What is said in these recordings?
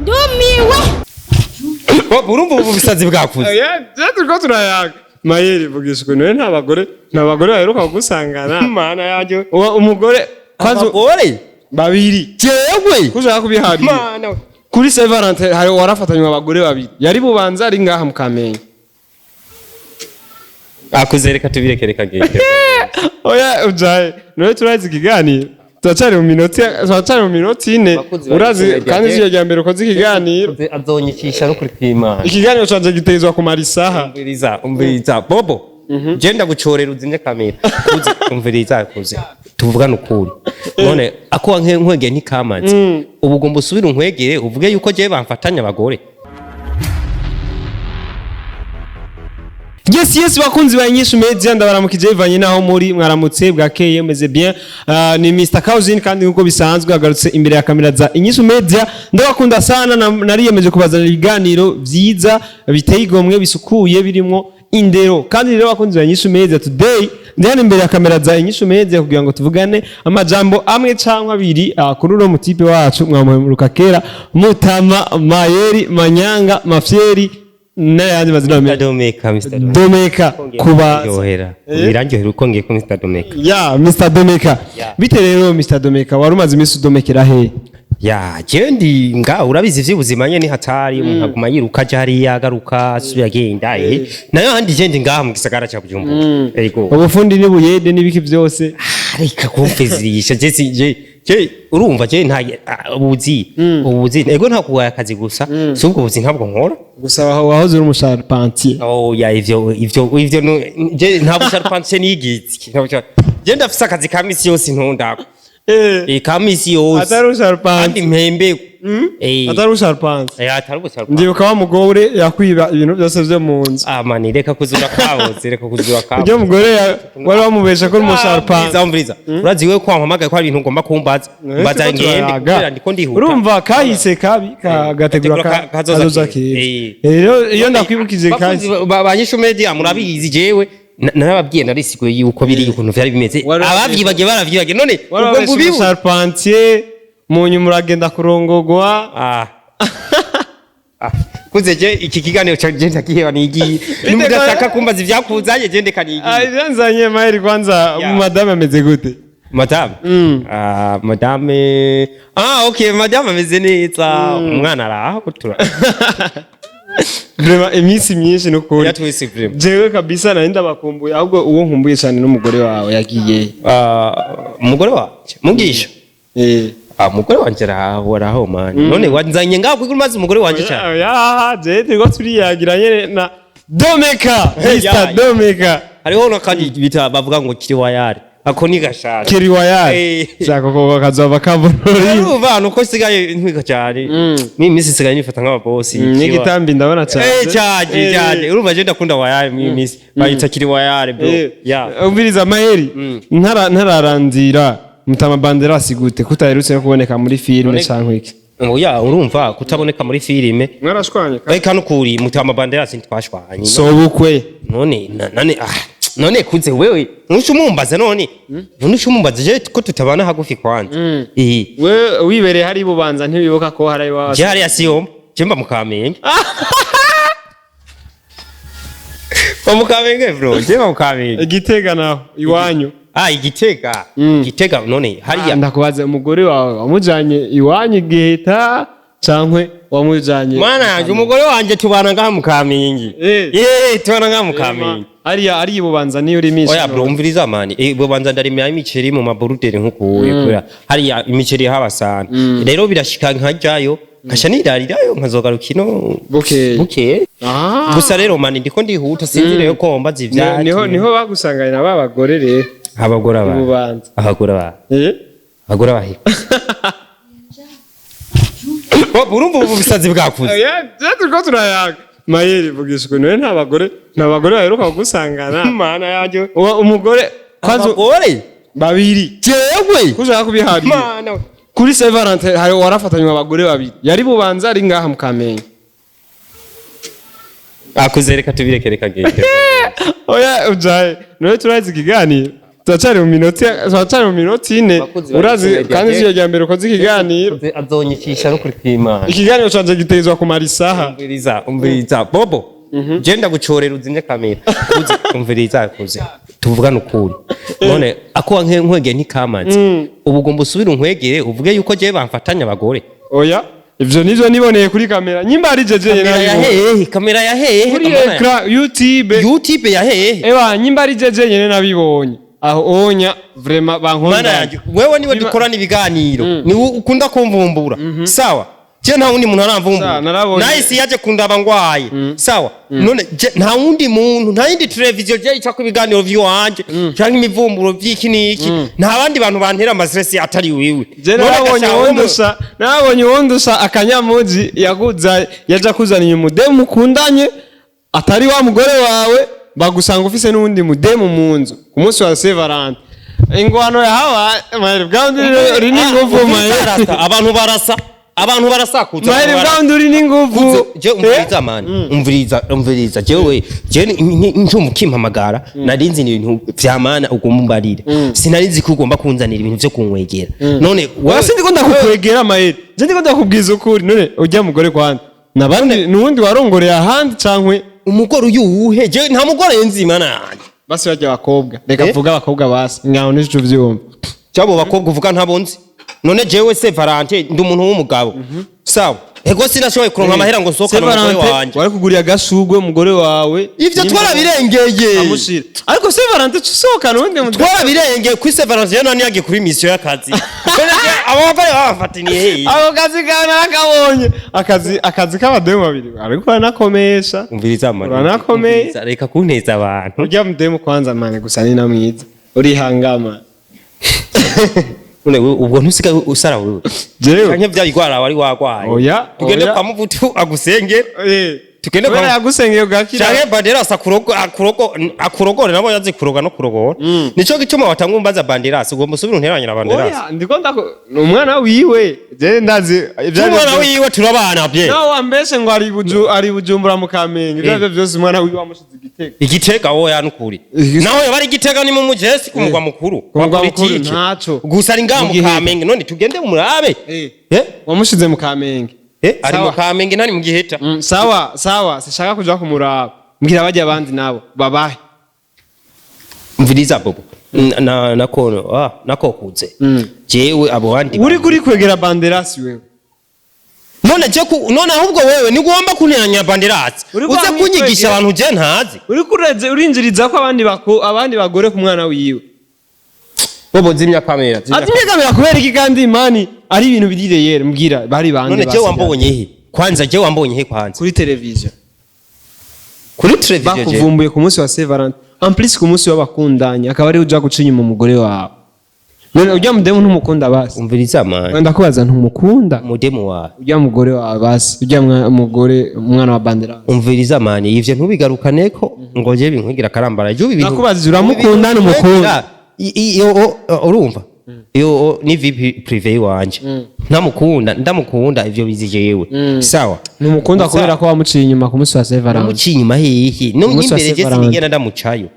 Ndumiwe. Urumva ubu busazi bwakuze. Turiko turayaga. Mayeri, vugisha ukuntu we nta bagore baheruka kugusangana. Mana yanjye. Umugore kwanza. Abagore? Babiri. Jewe? Kushaka kubiharira. Mana we. Kuri Saint Valentin hari warafatanywe abagore babiri, yari Bubanza, ari ngaha mu Kamenge. Akuze, reka tubireke, reka ngende. Oya, ujaye none turazi ikiganiro, turacari mu minota 4. Abakunzi ba Urazi Media, kandi je- si rya mbere ukoze ikiganiro. Azonyicisha no kuri kwimana. Ikiganiro canje gitezwa kumara isaha. Umviriza, umviriza Bobo, je ndagucorera uzimye kamera. Kuze, umviriza, kuze tuvugane ukuri. None ako nkwegeye ntikamaze, ubu ugomba usubire unkwegere uvuge yuko jewe bamfatanya abagore. Yes, bakunzi ba Inyishu Media, ndabaramukije bivanye naho muri. Mwaramutse, bwakeye, meze bien? Ni Mr Cousin, kandi nkuko bisanzwe agarutse imbere ya kamera za Inyishu Media. Ndabakunda sana, nariyemeje kubazanira ibiganiro vyiza, biteye igomwe, bisukuye, birimwo indero. Kandi rero, bakunzi ba Inyishu Media, today ndi hano imbere ya kamera za Inyishu Media kugira ngo tuvugane amajambo amwe canke abiri kuri uno mutipe wacu mwamuhemuruka kera, Mutama Mayeri Manyanga Mafyeri n'ayandi mazina menshi. Domeka, Mr Domeka. Domeka kuba Biryohera, birandyohera uko ngiye ko Mr Domeka. Ya, Mr Domeka. Ya. Bite rero, Mr Domeka? Wari umaze iminsi udomekera he? Ya, jewe ndi nga, urabizi ivy'ubuzima nyene ni hatari, umuntu aguma yiruka aja hariya, agaruka, asubira agenda, nayo handi je ndi ngaha mu gisagara ca Bujumbura, ego. Ubufundi n'ubuyede n'ibiki byose? Reka kumfezirisha. Je si je urumva je nta ubuzi, ego, nta kugaya akazi gusa, si ubwo buzi ntabwo nkora. Gusa wahoze uri umusharpantier. Oh ya, ivyo je nta busharpantier nigize. Je ndafise akazi ka misi yose ntundako, ka misi yose. Atari Kandi umusharpantier? mpembe. Atari umusharpantier? Atari ubusharpantier. Ndibuka wa mugore yakwiba ibintu byose byo mu nzu. Ah mani, reka kuzura kaboze, reka kuzura kaboze. Ujya mugore wari wamubesha ko uri umusharpantier. Umviriza, umviriza, urazi wewe ko wampamagaye ko hari ibintu ugomba kumbaza, mbaza ngende kubera ndiko ndihuta. Urumva kahise kabi kagategura Gategura kazoza kazoza keza. keza. Rero iyo ndakwibukije Bakunzi kahise ba Nyishu Media, murabizi jewe narababwiye, narisiguye yuko biri ukuntu vyari bimeze. Abavyibagiye baravyibagiye, none wari ubwo wabeshe mbubibu umusharpantier, mu nyuma uragenda kurongogwa. Ah. Ah, kuze je iki kiganiro ca je ndakiheba, nigiye. Nimudashaka kumbaza ivyakuzanye, je ndeka nigiye. Nzanye Maheri kwanza. Ya. Madame ameze gute? Madame? Ah, madame, ah okay, madame ameze neza, umwana araho tura. Vraiment iminsi myinshi nukuri. Ya twese vraiment. Jewe kabisa nari ndabakumbuye, ahubwo uwo nkumbuye cyane n'umugore wawe yagiye. Ah, umugore wanje Mugisha? Eh. Ah, umugore wanje araho, araho man. None wanzanye ngaho kuko umaze umugore wanje cyane. Ya, je turiko turiyagira nyene na Domeka, Mr Ya. Domeka. Hariho n'akandi bita bavuga ngo kiri wayari, ako ni gashasha. Kiri wayari. Shaka ko kazova kabururi. Urumva nuko sigaye ntwika cyane, ni iminsi isigaye nifata nk'ababosi. N'igitambi ndabona cyane. Eh, cyane cyane. Urumva je ndakunda wayari, mu minsi bayita kiri wayari bro. Ya. Umviriza Maheri, ntararandira Mutama Banderas gute kutaherutse no kuboneka muri filime canke iki? Oya, urumva kutaboneka muri filime. Mwarashwanye? Reka nukuri, Mutama Banderas ntitwashwanye. Sobukwe? None none, ah, none kuze wewe ntuce umumbaza, none ntuce umumbaza je ko tutabana hagufi kwanza. We wibereye hari Bubanza, ntiwibuka ko hari iwawe? Je hariya siyo, je mba mu Kamenge. Mba mu Kamenge bro, je mba mu Kamenge. Igitega naho iwanyu? Ah, Igitega. Igitega none hariya. Ndakubaza, umugore wawe wamujanye iwanyu Igiheta cankwe wamujanye? Mwana yanje, umugore wanje tubana ngaha mu Kamenge. Tubana ngaha mu Kamenge. Hariya ari Ibubanza niyo urimisha? Oya bro, umviriza mani. Bubanza ndarimira imiceri mu maburuderi nkukuye, kubera hariya imiceri haba sana. Rero birashika nkajayo, nkasha nirarirayo, nkazogaruka ino Bukeye. Bukeye. Ah. Gusa rero mani ndiko ndihuta, sinzi rero ko wambaza ivyacu. Niho bagusanganye na ba bagore rero? Abagore aba. Ibubanza. Abagore aba. Abagore abahe? Bo, urumva ubu busazi bwakuze. Oya, je turiko turayaga. Mayeri, vugisha ukuntu we nta bagore baheruka kugusangana. Mana yanjye. Umugore kwanza. Abagore? Babiri. Jewe? Kushaka kubiharira. Mana we. Kuri Saint Valentin hari warafatanywe abagore babiri, yari Bubanza, ari ngaha mu Kamenge. Akuze, reka tubireke, reka ngende. Oya, ujaye none turazi ikiganiro. Turacari mu minota 4. Bakunzi ba Urazi Media, kandi je- siyo rya mbere ukoze ikiganiro. Azonyicisha no kuri kwimana. Ikiganiro canje gitezwa kumara isaha. Umviriza, umviriza Bobo, je ndagucorera uzimye kamera. Kuze, umviriza, kuze tuvugane ukuri. None ako nkwegeye ntikamaze, ubu ugomba usubire unkwegere uvuge yuko jewe bamfatanya abagore? Oya, ivyo nivyo niboneye kuri kamera, nyimba ari jeje. Kamera ya Nabibonye. hehe? Kamera ya hehe? Kuri Kamera ya- écran YouTube. YouTube ya hehe? Ewa, nyimba ari jeje nyene nabibonye aho onya, vraiment Mana bankunda. yanje, wewe niwe dukorana ibiganiro, niwe ukunda kumvumbura, sawa? Je nta wundi muntu Sawa, aramvumbura. narabonye. Nahise yaje kundaba ngwaye, sawa? None je nta wundi muntu, nta yindi televiziyo je icako ibiganiro vy'iwanje canke imivumburo vy'iki n'iki, nta bandi bantu bantera ama stress atari wiwe. Je None narabonye gashaka wo mu- narabonye uwundusha akanyamuji yaguza yaja kuzaniye umudemu mukundanye atari wa mugore wawe, bagusanga ufise n'uwundi mudemu mu nzu ku munsi wa Saint Valentin. Ingwano yahabaye, maheri bwawundi uri n'inguvu. Ah, Maheri. barasa, abantu barasa, abantu barasakuza. Maheri Abantu barasa. bwawundi uri n'inguvu. Je umviriza man, umviriza, umviriza. Jewe je njumva ukimpamagara, nari nzi ibintu vya mana ugomba umbarire, sinari nzi ko ugomba kunzanira ibintu vyo kunkwegera. None Wewe sindi ko ndakukwegera, Maheri, je ndiko ndakubwiza ukuri. None ujya mugore kwandi nabandi nuwundi warongoreye ahandi cankwe? Umugore uyuhe? Je nta mugore nzi, mana yanjye. Basi barya abakobwa, reka Eh? mvuge abakobwa, basi ngaho nico uvyumva. Cyabo bakobwa uvuga ntabo nzi. None jewe Saint Valentin ndi umuntu w'umugabo, sawa? Ego, sinashoboye kuronka amahera ngo nsohokane umugore wanje. Wari kugurira agashugwe umugore wawe. Ivyo twarabirengeye. Amushira, ariko Saint Valentin usohokana uwundi mugore. Twarabirengeye. Kuri Saint Valentin rero nani yagiye kuri mission y'akazi. None je abo bagore babafatiniye hehe? Ako kazi kawe narakabonye, akazi k'abademu babiri, ariko uranakomesha. Umviriza man. Uranakomeye. Umviriza, reka kunteza abantu. Urya mudemu kwanza mane, gusa ni na mwiza, urihangama. None wewe ubwo ntusigaye usara wewe? Jewe? Canke vya bigwara wari wagwaye? Oya, Tugende oya. kwa Muvutu agusenge. Eh, Tugende kubera kwa yagusengeye ugakira. Canke Banderas akurogo akurogo akurogore, nabo yazi kuroga no kurogora. Nico gituma watanga umbaza Banderas, ugomba usubire unteranya na Banderas. Oya, ndiko ndako ni umwana wiwe, je ndazi ibyo ari Umwana byo. wiwe turabana bye. Nawe wambeshe ngo ari Bujumbura mu Kamenge, ibyo aribyo byose umwana wiwe wamushize Igitega. Igitega woya nukuri. Naho yaba ari Igitega ni mu mujesi ku mugwa mukuru. Ku mugwa Wa mukuru, politike. ntaco. Gusa ari ngaha Mu mu Giheta. Kamenge, none tugende murabe. Eh. Eh? Wamushize mu Kamenge. Eh, ari mu Sawa. Kamenge, ntari mu Giheta. Sawa sawa, sishaka kuja kumuraba, mbwira bajya abandi nabo babahe. Mviriza Bobo. Na nako nako kuze. Jewe abo bandi Uri kuri kwegera Banderasi wewe. None je ku none ahubwo wewe nigomba kunteranya Banderas. Uri Uze kwa kunyigisha mwikwegera. abantu je ntazi. Uri kureze urinjiriza ko abandi bagore ku mwana wiwe. Bobo, zimya kamera. Zimya. Atimye kamera kubera iki? Kandi mani ari ibintu biri yere, mbwira bari bande. None je basigaye. wambonye he? Kwanza je wambonye he kwanza? Kuri televiziyo. Kuri televiziyo je. Bakuvumbuye ku munsi wa Saint Valentin, en plus ku munsi w'abakundanye, akaba ari uja guca inyuma umugore wawe. None ujya mudemu ntumukunda basi? Umviriza man. Ndakubaza, ntumukunda? Mudemu wawe. Ujya mugore wawe basi, ujya mugore umwana wa Banderasi. Umviriza man, ivyo ntubigarukaneko ngo je binkwigira karambara. Je ibintu. Ndakubaza, uramukunda, ntumukunda? Iyo urumva. Iyo ni vie privée wanje. Ntamukunda, ndamukunda ivyo bizi jewe. Sawa. Ntumukunda Gusa- kubera ko wamuciye inyuma ku munsi wa Saint Valentin. Ndamuciye inyuma hehe? No Umunsi wa n'imbere je Saint Valentin. sinigera ndamucayo.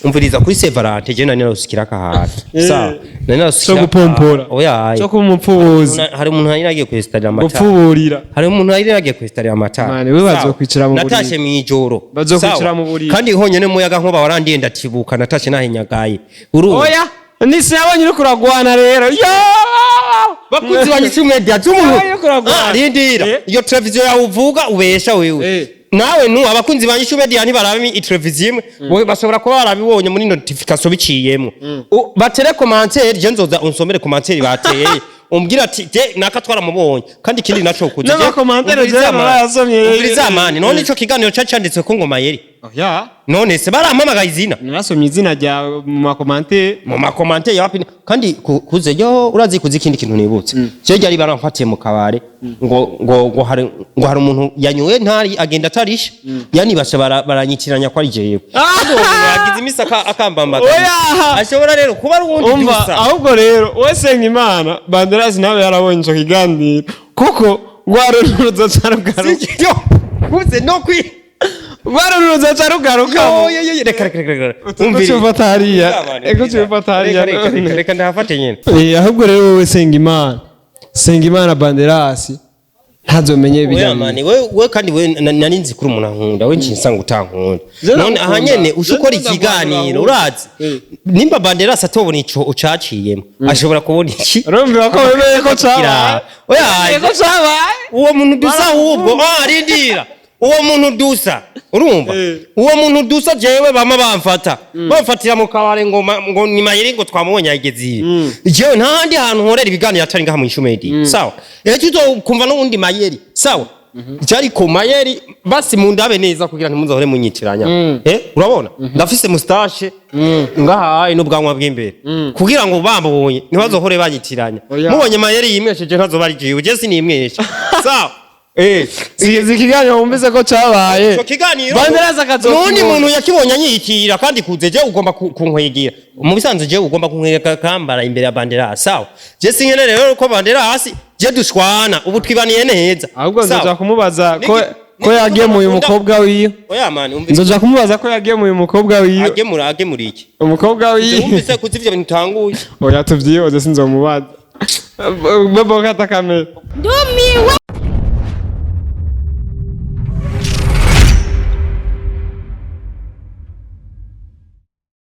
Umviriza, kuri Saint Valentin je nani narusikira akahantu. Sawa. Nani narusikira. Cyo gupompora. Oya. Cyo kuba umupfubuzi. Hari umuntu yari yagiye kwesitarira amatara. Gupfuburira. Hari umuntu yari yagiye kwesitarira amatara. Mani, we Sawa. bazokwicara mu buriri. Natashe mw'ijoro. Bazokwicara Sawa. mu buriri. Kandi honyene muyaga nkuba warandiye ndatibuka, natashe nahinyagaye. Urumva? Oya, nisi yabonye uriko uragwana rero yo. Bakunzi ba Nyishu Media z'umuntu. Ayo kuragwana. Ah, rindira. Eh. Iyo televiziyo yawe uvuga ubesha wewe. Eh. Nawe nu abakunzi ba Nyishu Media ntibaraba iteleviziyo imwe. Bo bashobora kuba barabibonye muri notification biciyemo. Batere commentaire, je nzoza unsomere commentaire bateye. Umbwira ati je naka twaramubonye, kandi ikindi naco kuze. N'ama commentaire je narayasomye. Umviriza mani, none ico kiganiro cari canditswe ko ngoma yeri? Oya. None se barampamagaye izina? Narasomye izina ryawe mu ma commentaire. Mu ma commentaire yapi? Kandi kuze yo urazi kuze ikindi kintu nibutse, je ryari baramfatiye mu kabare ngo hari umuntu yanyoye ntari agenda atarisha, yani basha baranyitiranya ko ari jewe. Kandi uwo muntu yagize imisi akambambaga. Oya! Ashobora rero kuba ari uwundi Umva, dusa. ahubwo rero we senga Imana Banderasi nawe yarabonye ico kiganiro, kuko rwa runtu ruzoca rugaruka. Yo, kuze no kwi Baruruza ca rugaruka. Oya, oya, reka, reka, reka, reka. Eko cufata hariya, eko cufata hariya. Reka, reka, reka, ndahafate nyene. Ahubwo rero wowe senga Imana, senga Imana Banderasi ntazomenye Oya bijya. mani, we kandi we nari nzi kuri umuntu ankunda, we nciye nsanga utankunda. Je None ndagukunda. aha nyene uje ukora Je ikiganiro, ndagukunda. urazi nimba Banderas atobona ico ucaciyemo, ashobora kubona iki? Urumva ko wemeye ko cabaye? Oya. Wemeye ko cabaye? Uwo muntu dusa ahubwo, rindira, uwo muntu dusa, urumva, uwo muntu dusa, jewe bama bamfata, bamfatira mu kabare ngo ngo ni mayeri, ngo twamubonye yageze ibi. Jewe nta handi hantu nkorera ibiganiro atari ngaha mu Inyishu Media, sawa? Ejo uzokumva n'uwundi mayeri, sawa? Jari ku mayeri basi mundabe neza kugira ntimuzohore munyitiranya. Urabona ndafise moustache ngaha n'ubwanwa bw'imbere kugira ngo bambonye ntibazohore banyitiranya. Oya. Mubonye mayeri yimwesheje, ntazoba ari jewe, je sinimweshe, sawa? Sigize ikiganiro wumvise ko cabaye. Ico kiganiro Banderasi akazokibona. nundi muntu yakibonye anyitira, kandi kuze je ugomba kunkwegera mu bisanzwe, je ugomba kunkwegera kambara imbere ya Banderasi, sawa? Je sinkene rero ko Banderasi je dushwana, ubu twibaniye neza. Ahubwo Sawa? nzoja kumubaza ko ko yagemuye Niki- umukobwa wiwe. Oya mani, umvise. Nzoja kumubaza ko yagemuye umukobwa wiwe. Agemura iki? Umukobwa wiwe. Wumvise kuzi ivyo bintu utanguye. Oya, tuvyihoze, sinzomubaza. Bobo, kata kamera. Ndumiwe.